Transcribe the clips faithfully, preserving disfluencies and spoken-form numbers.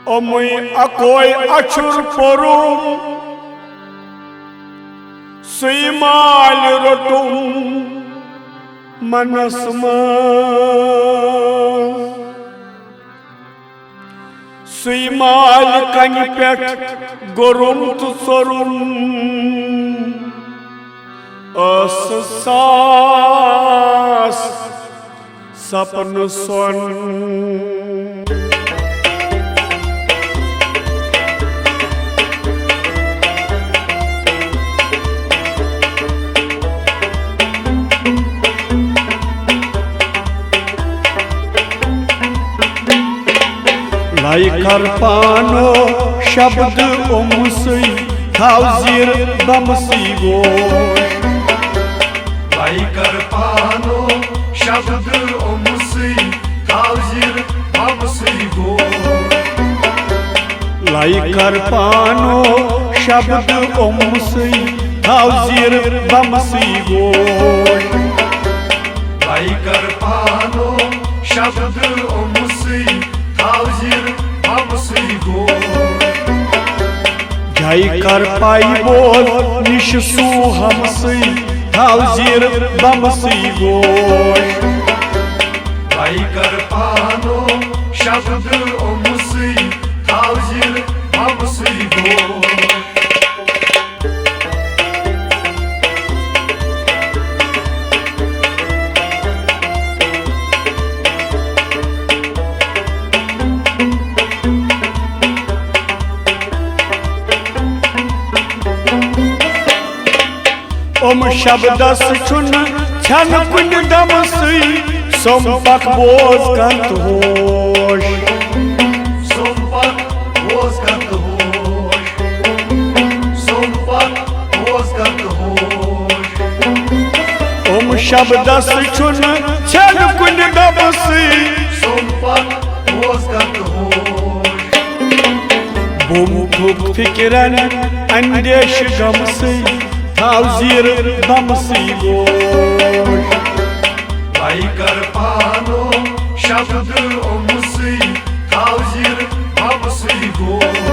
أمُے اکوے اچھُر پوٚرُم، سُے مالہِ روٚٹُم منس منٛز۔ سُے مالہِ کنہِ پٮ۪ٹھ گوٚرُم تہٕ ژوٚرُم، ٲسہٕ ساس سپنہٕ سۄن۔ لایہِ کر پانو شبدٕ اومسٕے، تھاو زیٖر بمسٕے گوش۔ لایہِ کر پانو شبدٕ اومسٕے، تھاو زیٖر بمسٕے گوش۔ لایہِ کر پانو شبدٕ اومسٕے، تھاو زیٖر بمسٕے گوش۔ لایہِ کر پانو شبدٕ اومسٕے، تھاو زیٖر بمسٕے گوش۔ جایہِ کر پاے بوز نِش سوٗ ہمسٕے، تھاو زیٖر بمسٕے گوش۔ لایہِ کر پانو شبدٕ اومسٕے، تھاو زیٖر بمسٕے گوش۔ اوم شبدس چھُنہٕ ژھٮ۪ن کُنہِ دمسٕے، سوٚم پکھ بوز کتھ ہوش۔ سوٚم پکھ بوز کتھ ہوش۔ سوٚم پکھ بوز کتھ ہوش۔ اوم شبدس چھُنہٕ ژھٮ۪ن کُنہِ دمسٕے۔ سوٚم پکھ بوز کتھ ہوش۔ بُم تھوٚک فِکرن اندیش غمسٕے، تھاو زیٖر بمسٕے گوش۔ لایہِ کر پانو شبدٕ اومسٕے، تھاو زیٖر بمسٕے گوش۔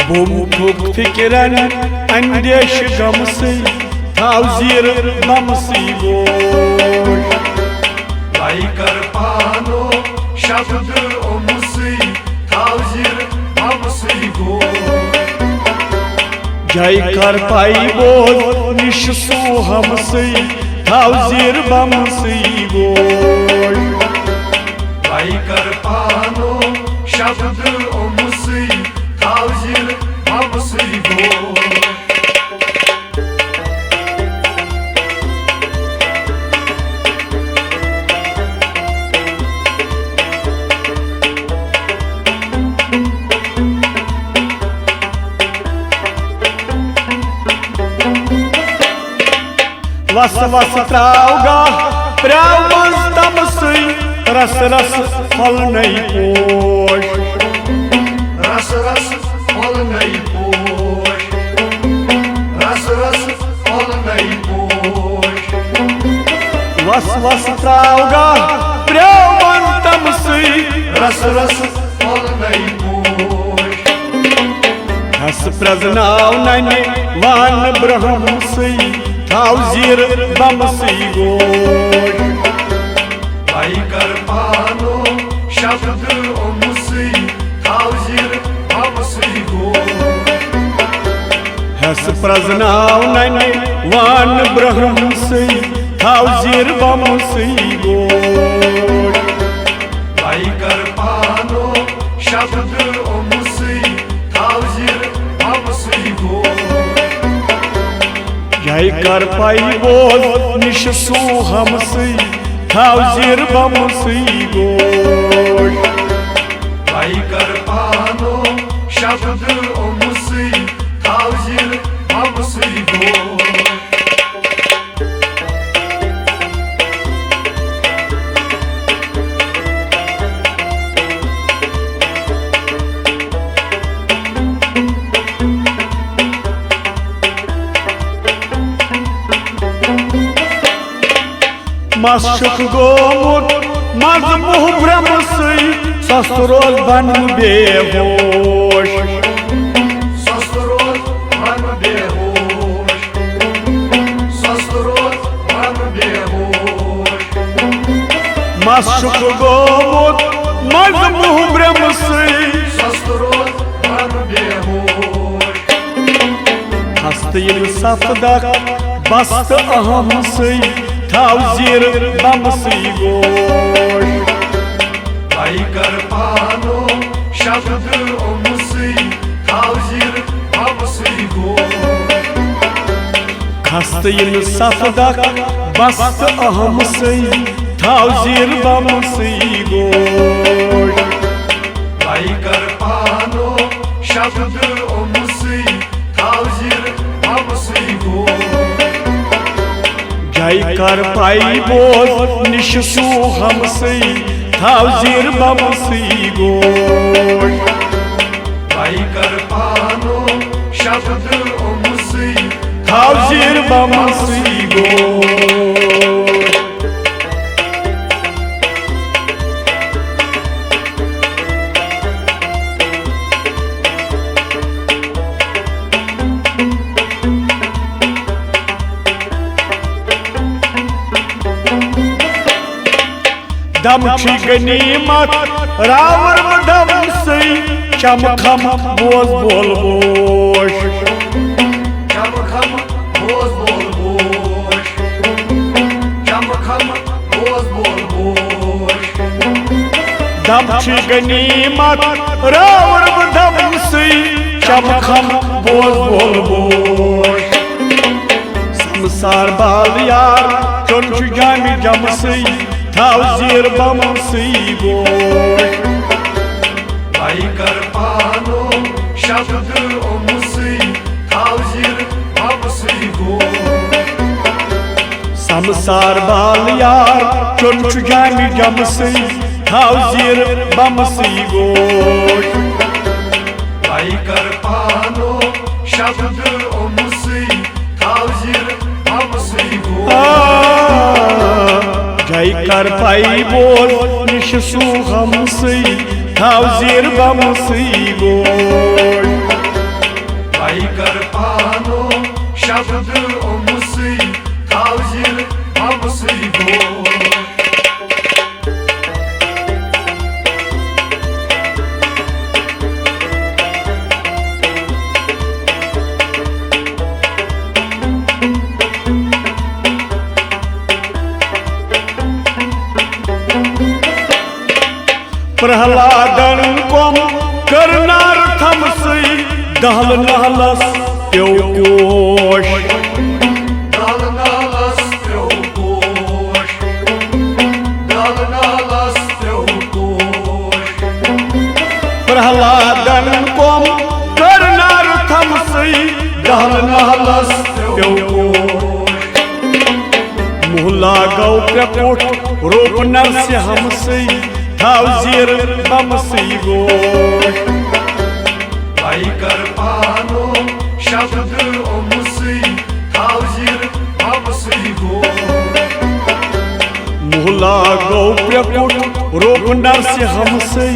بُم تھوٚک فِکرن اندیش غمسٕے، تھاو زیٖر بمسٕے گوش۔ لایہِ کر پانو شبدٕ اومسٕے، تھاو زیٖر بمسٕے گوش۔ جایہِ کر پاے بوز نِش سوٗ ہمسٕے، تھاو زیٖر بمسٕے گوش۔ لایہِ کر پانو شبدٕ اومسٕے، تھاو زیٖر بمسٕے گوش۔ وس وس تراو گاہ پریو منٛز تمسٕے، رس رس پھۄلنَے پوش۔ رس رس پھۄلنَے پوش۔ رس رس پھۄلنَے پوش۔ وس وس تراو گاہ پریو منٛز تمسٕے، رس رس پھۄلنَے پوش۔ ہس پرزناو ننہِ وان برہمسٕے، تھاو زیٖر بمسٕے گوش۔ لایہِ کر پانو شبدٕ اومسٕے، تھاو زیٖر بمسٕے گوش۔ ہس پرزناو ننہِ وان برہمسٕے، تھاو زیٖر بمسٕے گوش۔ لایہِ کر پانو شبدٕ اومسٕے، تھاو زیٖر بمسٕے گوش۔ جایہِ کر پاے بوز نِش سوٗ ہمسٕے، تھاو زیٖر بمسٕے گوش۔ لایہِ کر پانو شبدٕ اومسٕے، تھاو زیٖر بمسٕے گوش۔ مس چھُکھ گوٚمُت منٛز مُحرمسٕے، سستہٕ روز بنہٕ بے ہوش۔ سستہٕ روز بنہٕ بے ہوش۔ سستہٕ روز بنہٕ بے ہوش۔ مس چھُکھ گوٚمُت منٛزٕ موٚہبرمہٕ سٕے۔ سستہٕ روز بنہٕ بے ہوش۔ ہستہٕ یِنہٕ سفدک بستہٕ اہم سٕے، تھاو زیٖر بمہٕ سٕے گوش۔ بے کر پانو شبدٕ اوٚمہٕ سٕے، تھاو زیٖر بمہٕ سٕے گوش۔ خستہٕ یِنہٕ سفدک بستہٕ اہم سٕے، تھاو زیٖر بمہٕ سٕے گوش۔ بے کر پانو شبدٕ اوٚمہٕ سٕے، تھاو زیٖر بمہٕ سٕے گوش۔ جے کر پے بوز نِش سُہ ہمسٕے، تھاو زیٖر بمہٕ سٕے گوش۔ بے کر پانو شبدٕ اوٚمہٕ سٕے، تھاو زیٖر بمہٕ سٕے گوش۔ دم چھی غنیمت راور دم سٕے، چم کھم بوز بول بوش۔ چم کھم بوز بول بوش۔ چم کھم بوز بول بوش۔ دم چھی غنیمت راور دم سٕے، چم کھم بوز بول بوش۔ سمسار بال یار چون چھُ جامِ جمسٕے، تھاو زیٖر بمسٕے گوش۔ بے کر پانو شبدٕ اوٚمہٕ سٕے، تھاو زیٖر بمسٕے گوش۔ سمسار بال یار چون چھُ جامِ جمسٕے، تھاو زیٖر بمسٕے گوش۔ بے کر پانو شبدٕ اوٚمہٕ سٕے، تھاو زیٖر بمسٕے گوش۔ آ، جے کر پے بوز نِش سُہ ہمسٕے، تھاو زیٖر بمسٕے گوش۔ بے کر پانو شبدٕ اوٚمہٕ سٕے، تھاو زیٖر بمسٕے گوش۔ پرہلادن کوٚم کٔر نار تھمسٕے، دہل نہلس پیوٚو کوش۔ دہل نہلس پیوٚو کوش۔ دہل نہلس پیوٚو کوش۔ پرہلادن کوٚم کٔر نار تھمسٕے، دہل نہلس پیوٚو کوش۔ موہلا گوٚو پرٛکُٹھ روٚپ نرسہِ ہمسٕے، تھاو زیٖر بمسٕے گوش۔ بے کر پانو شبدٕ اوٚمسٕے، تھاو زیٖر بمسٕے گوش۔ موہلا گوٚو پرٛکُٹھ روٚپ نرسہِ ہمسٕے،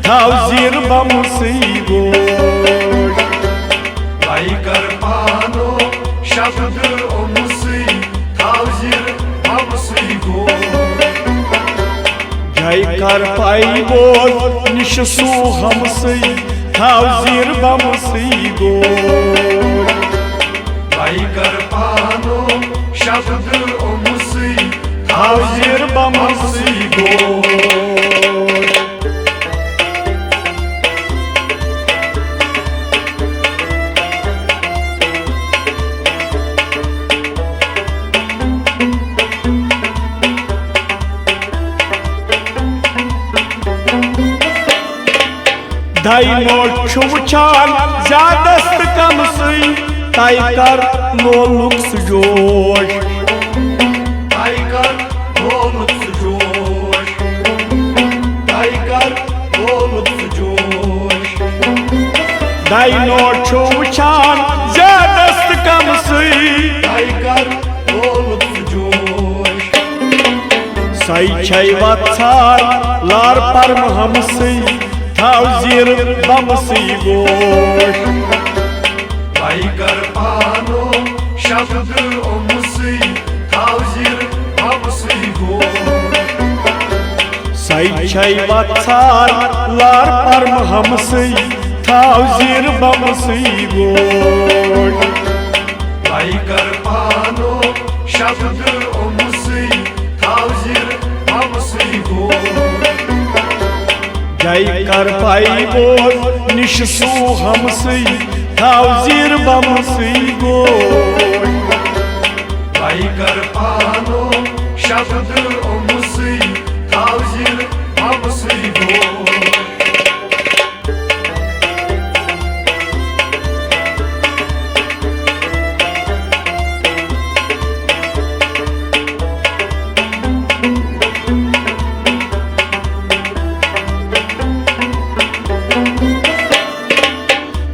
تھاو زیٖر بمسٕے گوش۔ بے کر پانو شبدٕ اوٚمسٕے، تھاو زیٖر بمسٕے گوش۔ جے کر پے بوز نِش سُہ ہمسٕے، تھاو زیٖر بمسٕے گوش۔ بے کر پانو شبدٕ اوٚمسٕے، تھاو زیٖر بمسٕے گوش۔ داینو چھُ وٕچھان زیادس تہٕ کمسٕے، تَے کر لولُک سُہ جوش۔ تَے کر لولُک سُہ جوش۔ تَے کر لولُک سُہ جوش۔ داینو چھُ وٕچھان زیادس تہٕ کمسٕے، تَے کر لولُک سُہ جوش۔ تۄہہِ چھے وژھار لار پرمہٕ ہمسٕے، تھاو زیٖر بمسٕے گوش۔ وَے کر پانو شبدٕ اومسٕے، تھاو زیٖر بمسٕے گوش۔ سۄے چھے وژھار لار پرمہٕ ہمسٕے، تھاو زیٖر بمسٕے گوش۔ وَے کر پانو شبدٕ اومسٕے، تھاو زیٖر بمسٕے گوش۔ جے کر پائی بوز نِش سو ہمسٕے، تھاو زیٖر بمسٕے گوش۔ وَے کر پانو شبدٕ اومسٕے، تھاو زیٖر بمسٕے گوش۔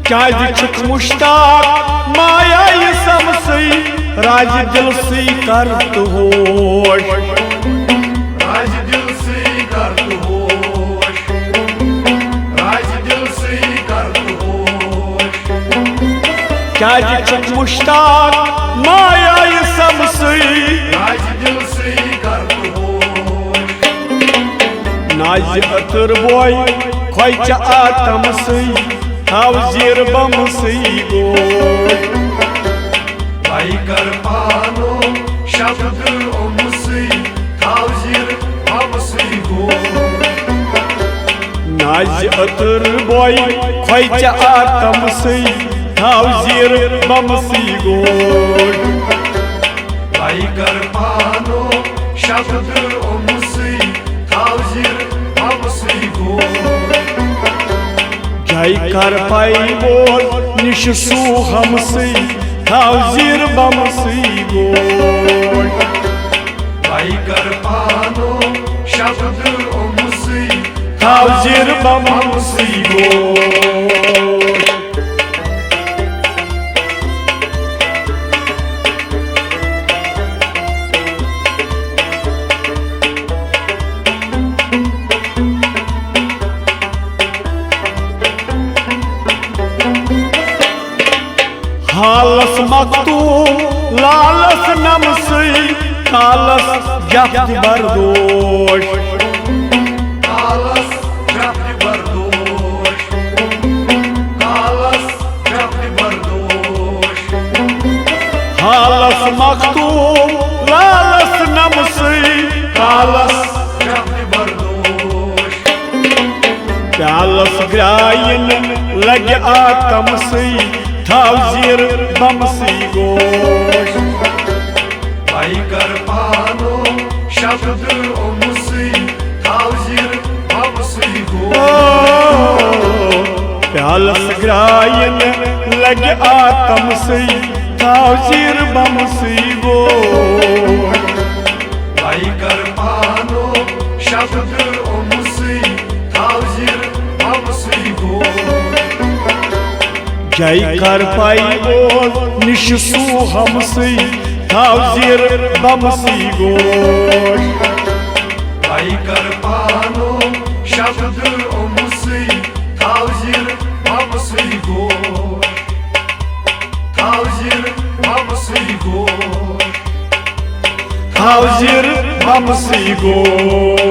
کیازِ چھُکھ مشتاق مایا یہِ سمسٕے، راز دل سٕے کر تہٕ ہوش۔ راز دل سٕے کر تہٕ ہوش۔ راز دل سٕے کر تہٕ ہوش۔ کیازِ چھُکھ مشتاق مایا یہِ سمسٕے؟ راز دل سٕے کر تہٕ ہوش۔ نازِ عطر بوے کھوژِ آتم سٕے، تھاو زیر بم سٕے گوش۔ وَے کر پانو شبدٕ اومسٕے، تھاو زیر بم سٕے گوش۔ نازِ عطر بوے کھوژِ آتم سٕے، تھاو زیر بم سٕے گوش۔ وَے کر پانو شبدٕ اومسٕے، تھاو زیر بم سٕے گوش۔ جے کر پائی بوز نِش سو ہمسٕے، تھاو زیر بم سٕے گوش۔ وَے کر پانو شبدٕ اومسٕے، تھاو زیر بم سٕے گوش۔ حالس مختوم لالس نمسٕے، کالس جفت بردوش۔ کالس جفت بردوش۔ کالس جفت بردوش۔ حالس مختوم لالس نمسٕے، کالس جفت بردوش۔ پیالس گراین لگہِ آتم سٕے، تھاو زیر بم سٕے گوش۔ وَے کر پانو شبدٕ اومسٕے، تھاو زیر بم سٕے گوش۔ پیالس گراین لگہِ آتم سٕے، تھاو زیر بم سٕے گوش۔ وَے کر پانو شبدٕ اومسٕے، تھاو زیر بم سٕے گوش۔ جے کر پائی بوز نِش سو ہمسٕے، تھاو زیر بم سٕے گوش۔ وَے کر پانو شبدٕ اومسٕے، تھاو زیر بم سٕے گوش۔ تھاو زیر بم سٕے گوش۔ تھاو زیر بم سٕے گوش۔